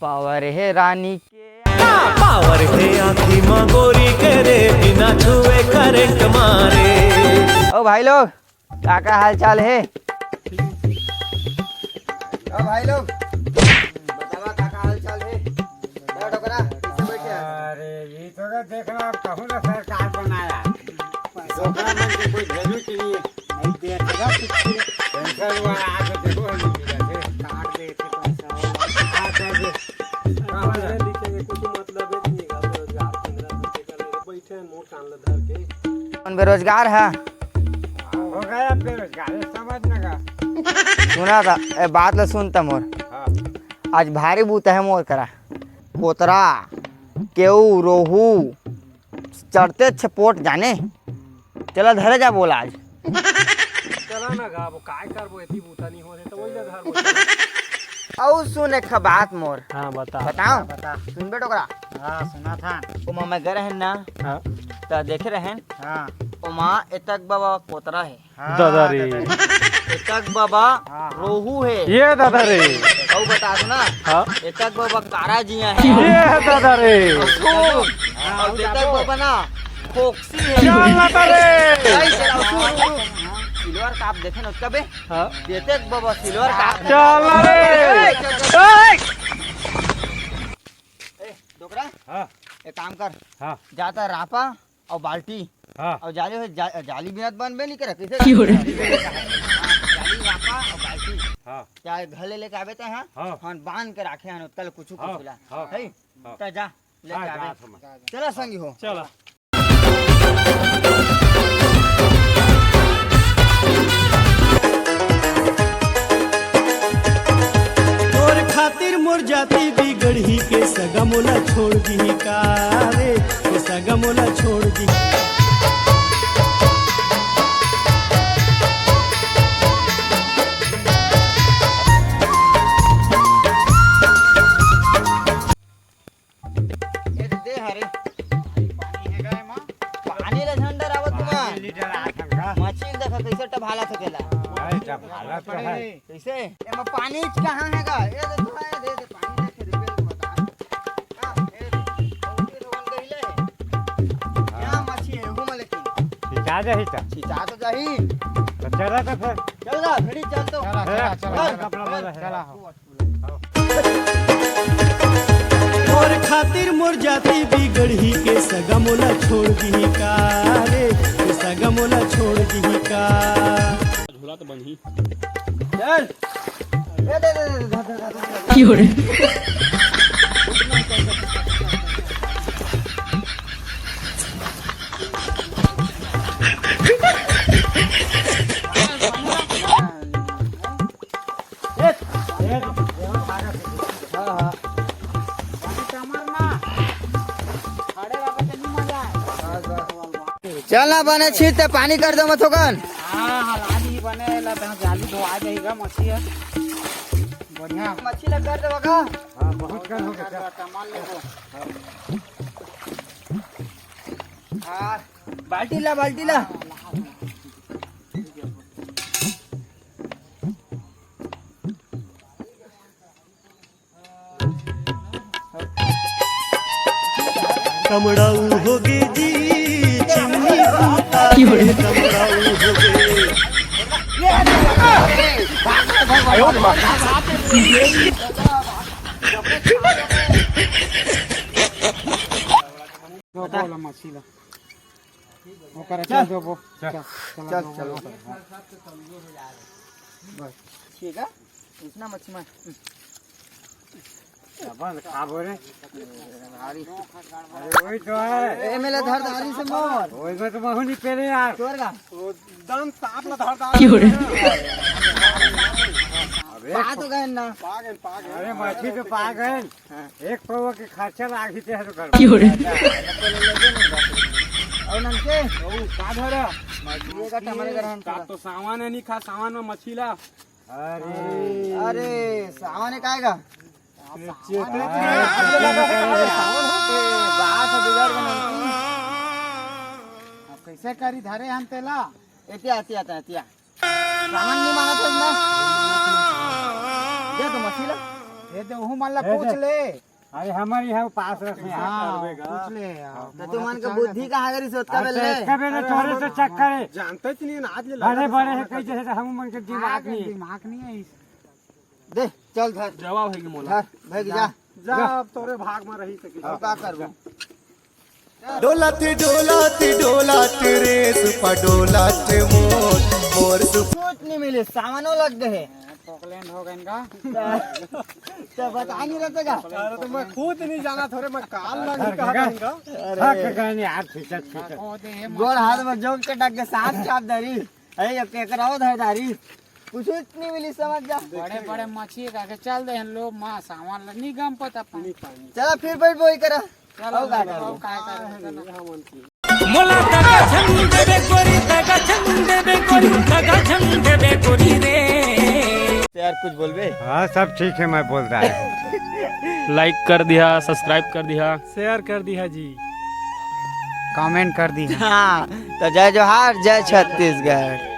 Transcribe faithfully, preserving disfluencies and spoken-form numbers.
Power हे रानी के। Power हे आँखी म गोरी के रे, बिना छुए करंट मारे। ओ भाई लोग, का का हाल चाल हे? ओ भाई लोग, बतावा का का हाल चाल हे? ए डोकरा, कैसे बैठे हस? अरे, ये तो ना देखना, अब कहूँ ना सरकार बनाया। डोकरा मन के कोई value नहीं है। नहीं देखेगा कुछ। Cancel हुआ, आके देखो, हम लोग की वजह से। काट दे थे पैसा। हाँ, कर दे। पढ़े लिखे के कुछ मतलब ही नहीं है, बेरोजगार पंद्रह घंटे का लेके बैठे हैं, मुंह कान ला धर के। कौन बेरोजगार है? हो गया बेरोजगार, समझ लगा। सुना था, ए, बात ला सुन त मोर। हाँ। आज भारी बूता है मोर करा। कोतरा, केऊ, रोहू, चढ़ते छपोट जाने। चला धरे जा बोला आज। चला ना गा, वो काय करबो, एती बूता नहीं हो रहे, तो वही ना घर बोला। अउ सुन एक ठा बात मोर। हाँ, बता। बताओ? बता। सुन बे डोकरा। हाँ, सुना था। ओमा मैं गए रहेन ना, हाँ। त देखे रहेन। हाँ। ओमा एतक बबा कोतरा है। हाँ, दादा रे। दादा रे। एतक बबा हाँ, हाँ। रोहू है। ये दादा रे। अउ बता दो ना। हाँ। एतक बबा कारा जिया है। ये दादा रे। सुन। हाँ, अउ एतक बबा ना खोकसी है। चल ना दादा रे। नहीं, चला, सुन, सुन। सिल्वर काप देखे ना उसका बे। हाँ। देते बाबा सिल्वर का। चल ना रे। ए, चल, चल। ए! ए, डोकरा। हाँ। एक काम कर। हाँ। जाता रापा अउ बाल्टी। हाँ। अउ जाली हो, जा-, जाली बिना तो बनबे नहीं करे, कैसे? क्यों रे? हाँ, जाली रापा अउ बाल्टी। हाँ। क्या घर ले लेके आबे ते, हाँ? हाँ। हम बांध के राखे हैं, कल कुछ हाँ, कुछ ला। हाँ, है? हाँ। तो जा, लेके हाँ, आबे। जा, जा, जा। चला संगी हो। चला। तोर खातिर मोर जाति बिगड़ही के सगा मोला छोड़ दिही का रे, के सगा मोला छोड़ दिही। ए दे, दे हरे। पानी हे गा एमा? पानी ले झन डरावत तुमन। पानी ले डरावत हन गा। मछली देखा कैसे टभाला थकेला। अरे, टभाला तो है। कैसे? एमा पानी कहाँ हे गा? ए दे, थोड़ा ए दे, दे, पानी देखे, रुपये को बता। हाँ, ए दे, बहुत ही रोगन गहिले हे। हाँ। क्या मछली हे, हूँ मैं लेकिन। छिंचा जाही त। छिंचा तो जाही। तो चला तो फिर। चल गा, घड़ी चल तो। चला, चला, चला, चला, चला, चला, चला, चला। चला, हो। मोर खातिर मोर जाति बिगड़ही के सगा मोला छोड़ दिही का रे, के सगा मोला छोड़ दिही का। झोला तो बंधी। चल। ए, दे, दे, दे। चल ना बने छीट ते पानी कर दो मथोकन। हाँ, हला दी बने ला, तहाँ जाली धोआ जाएगा मछली है। बढ़िया। मछली लग कर दो का? हाँ, बहुत कर हो गया। सामान ले लो। हाँ, बाल्टी ला, बाल्टी ला। कमड़ाऊ होगे जी, चिमनी बूता के कमड़ाऊ होगे। बोला मछली ला। ओकर चल। चल देबो। चल। चल, चल, चल, चल, चल। चल। बस। ठीक है? इतना मछली में। अपन खाबो रे। भारी। अरे, वही तो है। ए, मेला धर धारी से मोर। वही में तो महू नहीं पेले यार। तोर का? वो दम ताप में धर धारी। क्यों रे? अबे। पा तो गए ना। पा गए, पा गए। अरे, मछली तो पा गए। हाँ। एक पौवा के खर्चा लागी ते तो कर। क्यों रे? और ननके? ओ, का धरा? मछली का टमाटर का हम का तो सामान है नहीं खा, सामान में मछली ला। अरे। अरे, सामान है काय का? चेते बात है बिगाड़ के ननकी। अब कैसे करी धरे हम तेला? एतिया, एतिया, एतिया, एतिया। सामान नहीं मांगा था ना? दे तो मछली ला। ये तो ओहू मन ला पूछ ले। अरे हमर यहाँ पास रखे। हाँ, पूछ ले। तो तुमन के बुद्धि कहाँ गरी से ओतका बेर ले? ओतका बेर ले तोरे से चक्कर है। जानते च नहीं आज ले। बड़े बड़े है कई जैसे हम मन के दिमाग नहीं है। दिमाग नहीं है। दे, चल धर। जवा भाई के मोला। धर, भाई जा। जा, अब तोरे भाग में रही सके। अब का करबो? डोलत डोलत डोलत रे सुपा डोलत मोर मोर सुपा। कुछ नहीं मिले, सामानो लग गए। पॉकलैंड हो गए इनका। तो बता नहीं रहते का? अरे तो मैं खुद नहीं जाना थोड़े मैं काल लग कहा था इनका। थक गए नहीं यार, फिसक फिसक। गोड़ हाथ में जोंक के डग के सांप चाप धरी। अरे ये केकरा हो धर धारी। कुछ नहीं मिली समझ जा। बड़े बड़े मछली का के चल दे हम लोग माँ सामान ला नहीं गम पता पानी। चला फिर बैठ वही करा। चलो और का करो? और का करो? चलो। मोला दगा झन देबे गोरी, दगा झन देबे गोरी, दगा झन देबे गोरी रे। यार कुछ बोलबे? हाँ, सब ठीक है, मैं बोल रहा है। लाइक कर दिया, सब्सक्राइब कर दिया। शेयर कर दिया जी। कमेंट कर दिया। हाँ, तो जय जोहार, जय छत्तीसगढ़।